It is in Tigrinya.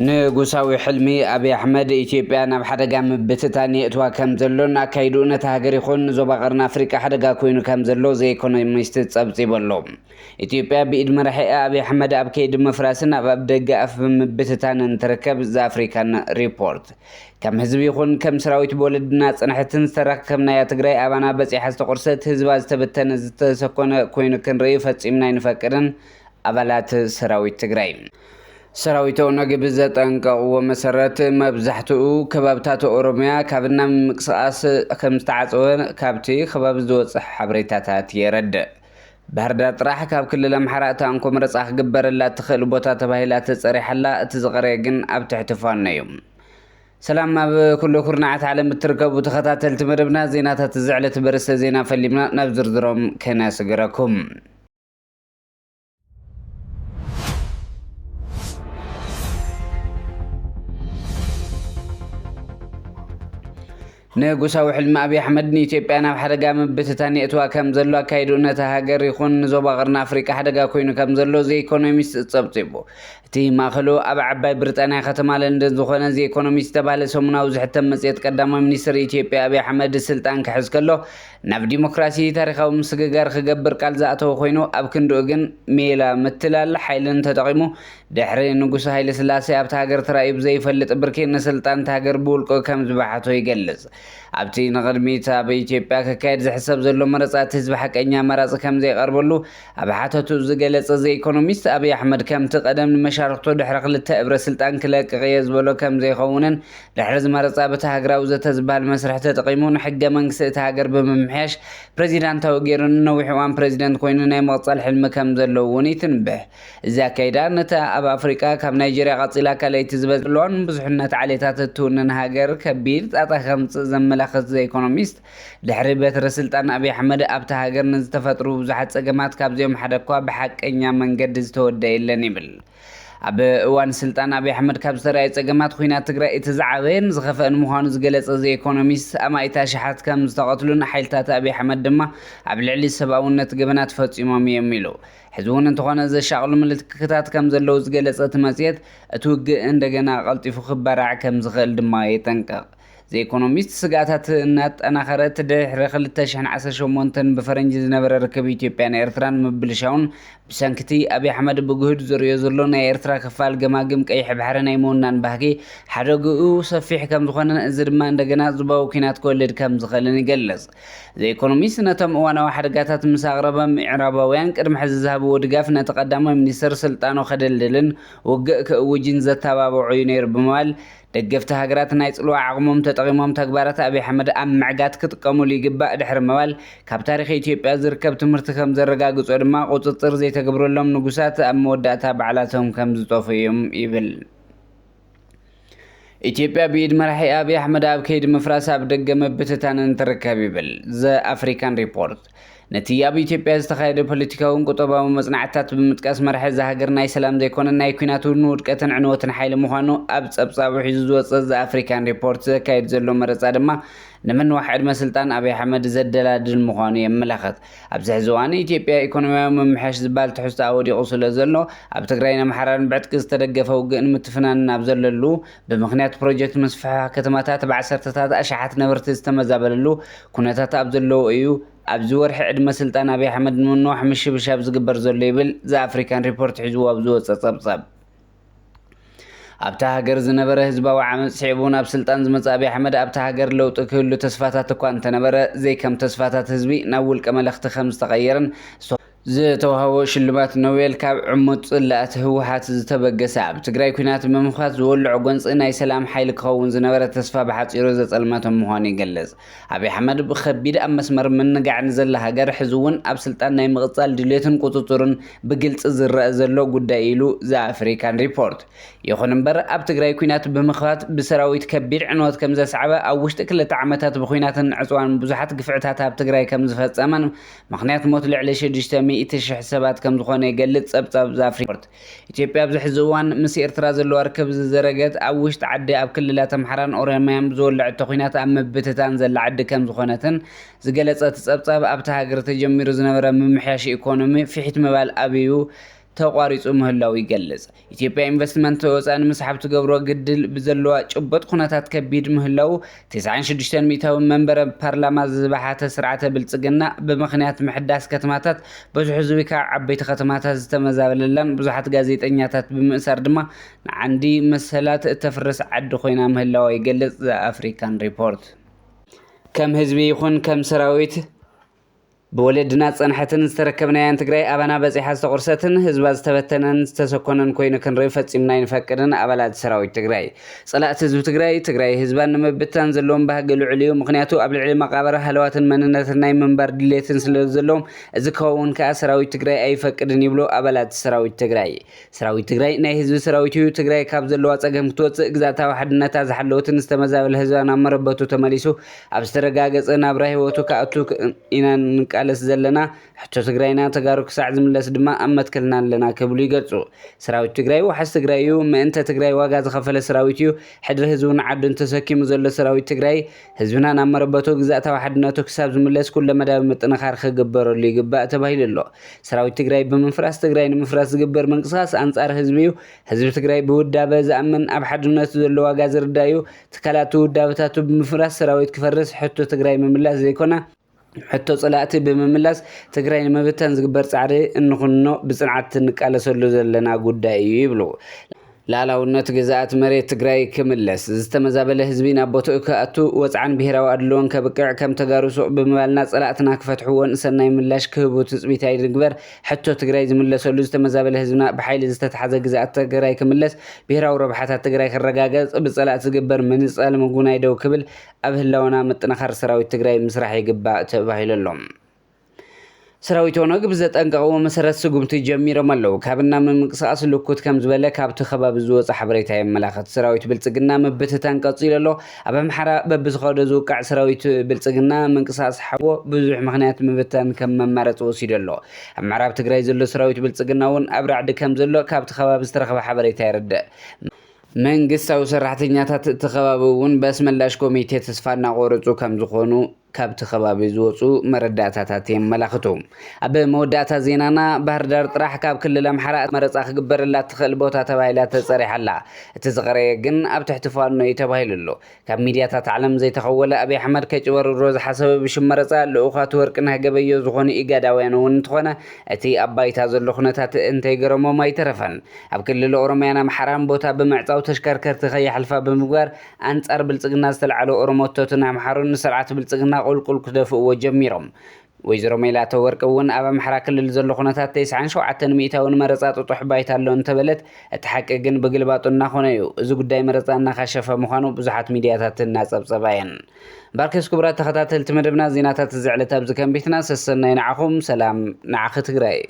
ንጉሳዊ ሕልሚ ኣብይ ኣሕመድ ኢትዮጵያ ናብ ሓደጋ ምብትታን የእትዋ ከም ዘሎን ኣካይድኡ ነታ ሃገር ይኹን ንዞባ ቀርኒ ኣፍሪቃ ሓደጋ ኮይኑ ከም ዘሎ ዘ ኢኮኖሚስት ጸብጺቡ ኣሎ። ኢትዮጵያ ብኢድ መራሒኣ ኣብይ ኣሕመድ ኣብ ከይዲ ምፍራስን ኣብ ኣብ ደገ ኣፍ ምብትታንን ትርከብ። ዘ ኣፍሪካን ሪፖርት ከም ህዝቢ ይኹን ከም ሰራዊት ብወለድና ዝጸንሐትን ዝተራከብናያ ትግራይ ኣባና በጺሓ ዝተቆርሰት ህዝባ ዝተበተነ ዝተሰኮነ ኮይኑ ክንርኢ ፈጺምና ኣይንፈቅድን። ኣባላት ሰራዊት ትግራይ ሰራዊት ኦነግ ብዘጠንቀቕዎ መሰረት መብዛሕትኡ ከባብታት ኦሮሚያ ካብ ናብ ምንቅስቃስ ከም ዝተዓፀወ ካብቲ ከባቢ ዝወፅእ ሓበሬታታት የረድእ። ባህር ዳር ጥራሕ ካብ ክልል ኣምሓራ እታ እንኮ መረፃ ክግበረላ እትኽእል ቦታ ተባሂላ ተፀሪሓላ፣ እቲ ዝቐረየ ግን ኣብ ትሕቲ ፋኖ እዩ። ሰላም ኣብ ኩሉ ኩርናዓት ዓለም እትርከቡ ተኸታተልቲ መደብና፣ ዜናታት እዚ ዕለት በርእስተ ዜና ፈሊምና ናብ ዝርዝሮም ከነስግረኩም። ንጉሳዊ ሕልሚ ኣብይ ኣሕመድ ንኢትዮጵያ ናብ ሓደጋ ምብትታን የእትዋ ከም ዘሎ ኣካይድኡ ነታ ሃገር ይኹን ንዞባ ቀርኒ ኣፍሪቃ ሓደጋ ኮይኑ ከም ዘሎ ዘ ኢኮኖሚስት ጸብጺቡ። እቲ ማእኸሉ ኣብ ዓባይ ብሪጣንያ ከተማ ለንደን ዝኾነ ዘ ኢኮኖሚስት ዝተባህለ ሰሙናዊ ዝሕተም መጽሔት ቀዳማይ ሚኒስትር ኢትዮጵያ ኣብይ ኣሕመድ ስልጣን ክሕዝ ከሎ ናብ ዲሞክራሲ ታሪኻዊ ምስግጋር ክገብር ቃል ዝኣተወ ኮይኑ ኣብ ክንድኡ ግን ሜላ ምትላል ሓይልን ተጠቒሙ ድሕሪ ንጉስ ሃይለ ስላሴ ኣብታ ሃገር ተራእዩ ብዘይፈልጥ ብርኪ ንስልጣን እታ ሃገር ብውልቁ ከም ዝበሓቶ ይገልጽ። ኣብቲ ንቕድሚት ኣብ ኢትዮጵያ ክካየድ ዝሕሰብ ዘሎ መረጻ እቲ ህዝቢ ሓቀኛ ኣማራጺ ከም ዘይቐርበሉ ኣብ ሓተቱ ዝገለጸ ዘ ኢኮኖሚስት ኣብይ ኣሕመድ ከምቲ ቀደም ንመሻርክቱ ድሕሪ ክልተ እብረ ስልጣን ክለቅቕ እየ ዝበሎ ከም ዘይኸውንን ድሕሪ ዝመረጻ በቲ ሃገራዊ ዘተ ዝበሃል መስርሕ ተጠቒሙ ንሕገ መንግስቲ እታ ሃገር ብምምሕያሽ ፕሬዚዳንታዊ ገይሩ ንነዊሕ እዋን ፕሬዚደንት ኮይኑ ናይ ምቕጻል ሕልሚ ከም ዘለዎ እውን ይትንብሕ። እዚ ኣካይዳ ነታ ኣብ ኣፍሪቃ ካብ ናይጀርያ ቀጺላ ካልኣይቲ ዝበዝሕ ዘለዋን ብዙሕነት ዓሌታት እትውንን ሃገር ከቢድ ጣጣ ከምጽእ ዘመላኽት ዘ ኢኮኖሚስት ድሕሪ በትረ ስልጣን ኣብይ ኣሕመድ ኣብታ ሃገር ንዝተፈጥሩ ብዙሓት ጸገማት ካብዚኦም ሓደ እኳ ብሓቀኛ መንገዲ ዝተወደ የለን ይብል። ኣብ እዋን ስልጣን ኣብይ ኣሕመድ ካብ ዝተረኣዩ ጸገማት ኲናት ትግራይ እቲ ዝዓበየን ዝኸፍአን ምዃኑ ዝገለጸ ዘ ኢኮኖሚስት ኣማኢት ኣሽሓት ከም ዝተቐትሉን ሓይልታት ኣብይ ኣሕመድ ድማ ኣብ ልዕሊ ሰብኣውነት ገበናት ፈጺሞም እዮም ኢሉ። ሕዚ እውን እንተኾነ ዘሻቕሉ ምልክታት ከም ዘለዉ ዝገለጸ እቲ መጽሔት እቲ ውግእ እንደገና ቀልጢፉ ክበራዕ ከም ዝኽእል ድማ የጠንቅቕ። ዘ ኢኮኖሚስት ስግኣታት እናጠናኸረ እቲ ድሕሪ ክልተ ሽሕን ዓሰርተ ሸሞንተን ብፈረንጂ ዝነበረ ርክብ ኢትዮጵያን ኤርትራን ምብልሻውን ብሰንክቲ ኣብይ ኣሕመድ ብግሁድ ዝርእዮ ዘሎ ናይ ኤርትራ ክፋል ገማግም ቀይሕ ባሕሪ ናይ ምውናን ባህጊ ሓደግኡ ሰፊሕ ከም ዝኾነን እዚ ድማ እንደገና ዞባዊ ኲናት ክወልድ ከም ዝኽእልን ይገልጽ። ዘ ኢኮኖሚስት ነቶም እዋናዊ ሓደጋታት ምስ ኣቕረበ ምዕራባውያን ቅድሚ ሕዚ ዝሃብዎ ድጋፍ ነቲ ቀዳማይ ሚኒስትር ስልጣኑ ከደልድልን ውግእ ክእውጅን ዘተባብዖ እዩ ነይሩ ብምባል ደገፍቲ ሃገራት ናይ ጽልዋ ዓቕሞም ተጠቒሞም ተግባራት ኣብይ ኣሕመድ ኣብ ምዕጋት ክጥቀሙሉ ይግባእ ድሕሪ ምባል ካብ ታሪኽ ኢትዮጵያ ዝርከብ ትምህርቲ ከም ዘረጋግጾ ድማ ቁጽጽር ዘይተገብረሎም ንጉሳት ኣብ መወዳእታ ባዕላቶም ከም ዝጠፉ እዮም ይብል። ኢትዮጵያ ብኢድ መራሒ ኣብይ ኣሕመድ ኣብ ከይዲ ምፍራስ ኣብ ደገ ምብትታንን ትርከብ ይብል ዘ ኣፍሪካን ሪፖርት። ነቲ ኣብ ኢትዮጵያ ዝተኻየደ ፖለቲካውን ቁጠባዊ መጽናዕትታት ብምጥቃስ መራሒ እዛ ሃገር ናይ ሰላም ዘይኮነ ናይ ኲናት እውን ውድቀትን ዕንወትን ሓይሊ ምዃኑ ኣብ ጸብጻቡ ሒዙ ዝወጸ ዘ ኣፍሪካን ሪፖርት ዘካየድ ዘሎ መረጻ ድማ ንምንዋሕ ዕድመ ስልጣን ኣብይ ኣሕመድ ዘደላድል ምዃኑ የመላኽት። ኣብዚ ሕዚ እዋን ኢትዮጵያ ኢኮኖሚያዊ ምምሕያሽ ዝበሃል ትሕዝቶኣ ወዲቑ ስለ ዘሎ ኣብ ትግራይን ኣምሓራን ብዕጥቂ ዝተደገፈ ውግእን ምትፍናንን ኣብ ዘለሉ ብምኽንያት ፕሮጀክት ምስፍሕፋሕ ከተማታት ብዓሰርተታት ኣሽሓት ነበርቲ ዝተመዛበለሉ ኩነታት ኣብ ዘለዎ እዩ ኣብዚ ወርሒ ዕድመ ስልጣን ኣብይ ኣሕመድ ንምንዋሕ ምሽብሻብ ዝግበር ዘሎ ይብል ዘ ኣፍሪካን ሪፖርት ሒዝዎ ኣብ ዝወፀ ፀብፀብ። ኣብታ ሃገር ዝነበረ ህዝባዊ ዓመፅ ስዒቡ ናብ ስልጣን ዝመፀ ኣብይ ኣሕመድ ኣብታ ሃገር ለውጢ ክህሉ ተስፋታት እኳ እንተነበረ ዘይከም ተስፋታት ህዝቢ ናብ ውልቀ መለኽቲ ከም ዝተቐየረን ዝተዋህቦ ሽልማት ኖቤል ካብ ዕሙት ጽላእቲ ህወሓት ዝተበገሰ ኣብ ትግራይ ኲናት ብምኽፋት ዝወልዖ ጎንፂ ናይ ሰላም ሓይሊ ክኸውን ዝነበረ ተስፋ ብሓፂሩ ዘፀልመቶም ምዃኑ ይገልጽ። ኣብይ ኣሕመድ ብኸቢድ ኣብ መስመር ምንጋዕ ንዘላ ሃገር ሕዚ እውን ኣብ ስልጣን ናይ ምቕፃል ድልየትን ቁፅፅሩን ብግልፂ ዝረአ ዘሎ ጉዳይ ኢሉ ዘ ኣፍሪካን ሪፖርት። ይኹን እምበር ኣብ ትግራይ ኲናት ብምኽፋት ብሰራዊት ከቢድ ዕንወት ከም ዘስዓበ ኣብ ውሽጢ ክልተ ዓመታት ብኲናትን ዕፅዋን ብዙሓት ግፍዕታት ኣብ ትግራይ ከም ዝፈፀመን ምኽንያት ሞት ልዕሊ ሽዱሽተ ሚእቲ ሽሕ ሰባት ከም ዝኾነ ይገልጽ ጸብጻብ ዛፍሪካ ሪፖርት። ኢትዮጵያ ኣብዚ ሕዚ እዋን ምስ ኤርትራ ዘለዋ ርክብ ዝዘረገት ኣብ ውሽጢ ዓዲ ኣብ ክልላት ኣምሓራን ኦሮምያን ብዝወለዐቶ ኲናት ኣብ ምብትታን ዘላ ዓዲ ከም ዝኾነትን ዝገለጸ እቲ ጸብጻብ ኣብታ ሃገር ተጀሚሩ ዝነበረ ምምሕያሽ ኢኮኖሚ ፍሒት ምባል ኣብዩ ተቋሪፁ ምህላው ይገልፅ። ኢትዮጵያ ኢንቨስትመንት ወፃኢ ንምስሓብ ትገብሮ ግድል ብዘለዋ ጭቡጥ ኩነታት ከቢድ ምህላው፣ ተስዓን ሽዱሽተን ሚእታዊ መንበረ ፓርላማ ዝበሓተ ስርዓተ ብልፅግና ብምኽንያት ምሕዳስ ከተማታት ብዙሕ ህዝቢ ካብ ዓበይቲ ከተማታት ዝተመዛበለላን ብዙሓት ጋዜጠኛታት ብምእሳር ድማ ንዓንዲ መሰላት እተፍርስ ዓዲ ኮይና ምህላዋ ይገልፅ ዘ ኣፍሪካን ሪፖርት። ከም ህዝቢ ይኹን ከም ሰራዊት ብወለድና ዝጸንሐትን ዝተረከብናያን ትግራይ ኣባና በጺሓ ዝተቑርሰትን ህዝባ ዝተበተነን ዝተሰኮነን ኮይኑ ክንርኢ ፈጺምና ኣይንፈቅድን። ኣባላት ሰራዊት ትግራይ፣ ጸላእቲ ህዝቢ ትግራይ፣ ትግራይ ህዝባን ንምብታን ዘለዎም ባህጊ ልዑል እዩ። ምኽንያቱ ኣብ ልዕሊ መቓብር ሃለዋትን መንነትን ናይ ምንባር ድሌትን ስለ ዘለዎም፣ እዚ ክኸውን ከኣ ሰራዊት ትግራይ ኣይፈቅድን ይብሉ ኣባላት ሰራዊት ትግራይ። ሰራዊት ትግራይ ናይ ህዝቢ ሰራዊት እዩ። ትግራይ ካብ ዘለዋ ጸገም ክትወጽእ፣ ግዛእታዊ ሓድነታ ዝሓለወትን ዝተመዛበለ ህዝባ ናብ መረበቱ ተመሊሱ ኣብ ዝተረጋገጸ ናብራ ህይወቱ ክኣቱ ክ-፣ ኢና ንቃለስ ዘለና። ሕቶ ትግራይና ተጋሩ ክሳዕ ዝምለስ ድማ ኣብ መትከልና ኣለና ክብሉ ይገልጹ። ሰራዊት ትግራይ ዋሕስ ትግራይ እዩ። ምእንተ ትግራይ ዋጋ ዝኸፈለ ሰራዊት እዩ። ሕድሪ ህዝቡን ዓዱን ተሰኪሙ ዘሎ ሰራዊት ትግራይ፣ ህዝብና ናብ መረበቱ ግዛእታዊ ሓድነቱ ክሳብ ዝምለስ ኩለ መዳያዊ ምጥንኻር ክግበረሉ ይግባእ ተባሂሉ ኣሎ። ሰራዊት ትግራይ ብምፍራስ ትግራይ ንምፍራስ ዝግበር ምንቅስቓስ ኣንጻር ህዝቢ እዩ። ህዝቢ ትግራይ ብውዳበ ዝኣምን፣ ኣብ ሓድነቱ ዘሎ ዋጋ ዝርዳእ እዩ። ትካላት ውዳበታቱ ብምፍራስ ሰራዊት ክፈርስ፣ ሕቶ ትግራይ ምምላስ ዘይኮነ፣ ሕቶ ጸላእቲ ብምምላስ ትግራይ ንምብታን ዝግበር ጻዕሪ እንኹንኖ፣ ብጽንዓት እንቃለሰሉ ዘለና ጉዳይ እዩ ይብሉ። ላዕላውነት ግዝኣት መሬት ትግራይ ክምለስ፣ ዝተመዛበለ ህዝቢ ናብ ቦትኡ ክኣቱ፣ ወጽዓን ብሄራዊ ኣድልዎን ከብቅዕ፣ ከም ተጋሩ ሱቕ ብምባልና ጸላእትና ክፈትሕዎን ሰናይ ምላሽ ክህቡ ትጽቢት ኣይንግበር። ሕቶ ትግራይ ዝምለሰሉ፣ ዝተመዛበለ ህዝብና ብሓይሊ ዝተታሕዘ ግዝኣት ትግራይ ክምለስ፣ ብሄራዊ ረብሓታት ትግራይ ክረጋገጽ፣ ብጸላእቲ ዝግበር ምንጻል ምጉናይ ደው ክብል፣ ኣብ ህላወና ምጥንኻር ሰራዊት ትግራይ ምስራሕ ይግባእ ተባሂሉ ኣሎ። ሰራዊት ኦነግ ብዘጠንቀቕዎ መሰረት ስጉምቲ ጀሚሮም ኣለዉ። ካብ ናብ ምንቅስቓስ ልኩት ከም ዝበለ ካብቲ ከባቢ ዝወፀ ሓበሬታ የመላኽት። ሰራዊት ብልፅግና ምብትታን ቀፂሉ ኣሎ። ኣብ ኣምሓራ በብዝኸዶ ዝውቃዕ ሰራዊት ብልፅግና ምንቅስቓስ ሓዎ ብዙሕ ምኽንያት ምብታን ከም መማረፂ ወሲዱ ኣሎ። ኣብ ምዕራብ ትግራይ ዘሎ ሰራዊት ብልፅግና እውን ኣብ ራዕዲ ከም ዘሎ ካብቲ ከባቢ ዝተረኸበ ሓበሬታ የረድእ። መንግስታዊ ሰራሕተኛታት እቲ ከባቢ እውን በስመላሽ ኮሚቴ ተስፋ እናቆረፁ ከም ዝኾኑ ካብቲ ከባቢ ዝወፁ መረዳእታታት የመላኽቱ። ኣብ መወዳእታ ዜናና፣ ባህር ዳር ጥራሕ ካብ ክልል ኣምሓራ መረፃ ክግበረላ እትኽእል ቦታ ተባሂላ ተፀሪሓ ኣላ። እቲ ዝቐረየ ግን ኣብ ትሕቲ ፋኖ እዩ ተባሂሉ ኣሎ። ካብ ሚድያታት ዓለም ዘይተኸወለ፣ ኣብይ ኣሕመድ ከጭበርብሮ ዝሓሰበ ብሽም መረፃ ልኡኻት ወርቅነህ ገበዮ ዝኾኑ ኢጋዳውያን እውን እንተኾነ፣ እቲ ኣብ ባይታ ዘሎ ኩነታት እንተይገረሞም ኣይተረፈን። ኣብ ክልል ኦሮሚያን ኣምሓራን ቦታ ብምዕጻው ተሽከርከርቲ ከይሓልፋ ብምግባር ኣንጻር ብልጽግና ዝተልዓሉ ኦሮሞቶትን ኣምሓሩን ንስርዓት ብልጽግና ቁልቁል ክደፍእዎ ጀሚሮም። ወይዘሮ ሜላተወርቅ እውን ኣብ ኣምሓራ ክልል ዘሎ ኩነታት ተስዓን ሸውዓተን ሚእታዊ ንመረጻ ጥጡሕ ባይታ ኣሎ እንተበለት፣ እቲ ሓቂ ግን ብግልባጡ እናኾነ እዩ። እዚ ጉዳይ መረጻ እናኻሸፈ ምዃኑ ብዙሓት ሚድያታት እናጸብጸባ እየን። ባርከስ ክቡራት ተኸታተልቲ መደብና፣ ዜናታት እዚ ዕለት ኣብዚ ከንቢትና። ሰሰናይ ንዓኹም፣ ሰላም ንዓኺ ትግራይ።